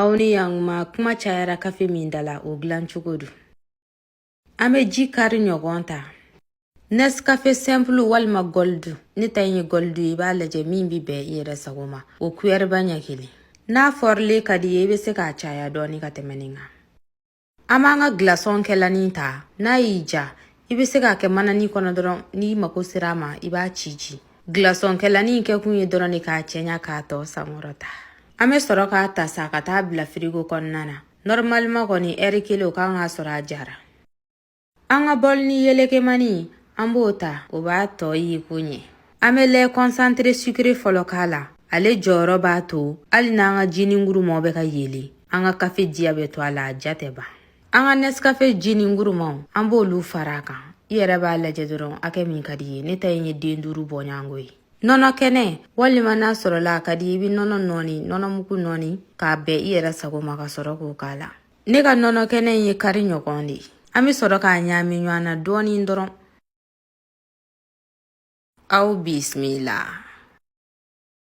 Aw ni yankuma. Kuma cayara kafe min da la, o dilan cogo don. An bɛ ji kari ɲɔgɔn ta, Nescafe simple walima gold. Ne ta in ye gold ye. I b'a lajɛ min bɛ bɛn i yɛrɛ sago ma, o kuyɛriba ɲɛ kelen. N'a fɔrilen ka di ye, i bɛ se k'a caya dɔɔni ka tɛmɛ nin kan. An b'an ka glaçon kɛlanin ta. N'a y'i ja, i bɛ se k'a kɛ manani kɔnɔ dɔrɔn. N'i mako sera a ma, i b'a ci ci. Glaçon kɛlanin kɛkun ye dɔrɔn de k'a cɛɲa, k'a tɔ sankɔrɔta. An bɛ sɔrɔ k'a ta sa ka taa bila firigo kɔnɔna na. Normalement kɔni, ɛri kelen, o kan k'a sɔrɔ a jara. An ka bɔlini yelekemani, an b'o ta, o b'a tɔ ye ko ɲɛ. An bɛ lait concentré sucré fɔlɔ k'a la. Ale jɔyɔrɔ b'a to, hali n'an ka jinin kurumaw bɛ ka yelen, an ka kafe diya bɛ to a la, a ja tɛ ban. An ka Nescafe jinin kurumaw, an b'olu fara a kan. I yɛrɛ b'a lajɛ dɔrɔn hakɛ min ka di ye. Ne ta in ye den 5 bɔɲɔgɔnko ye. Nɔnɔ kɛnɛ, walima n'a sɔrɔla a ka di, i bɛ nɔnɔ nɔɔni, nɔnɔmugu nɔɔni k'a bɛn i yɛrɛ sago ma, ka sɔrɔ k'o k'a la. Ne ka nɔnɔ kɛnɛ in ye kari ɲɔgɔn de ye. An bɛ sɔrɔ k'a ɲaami ɲɔgɔn na dɔɔni dɔrɔn. Aw bisimila.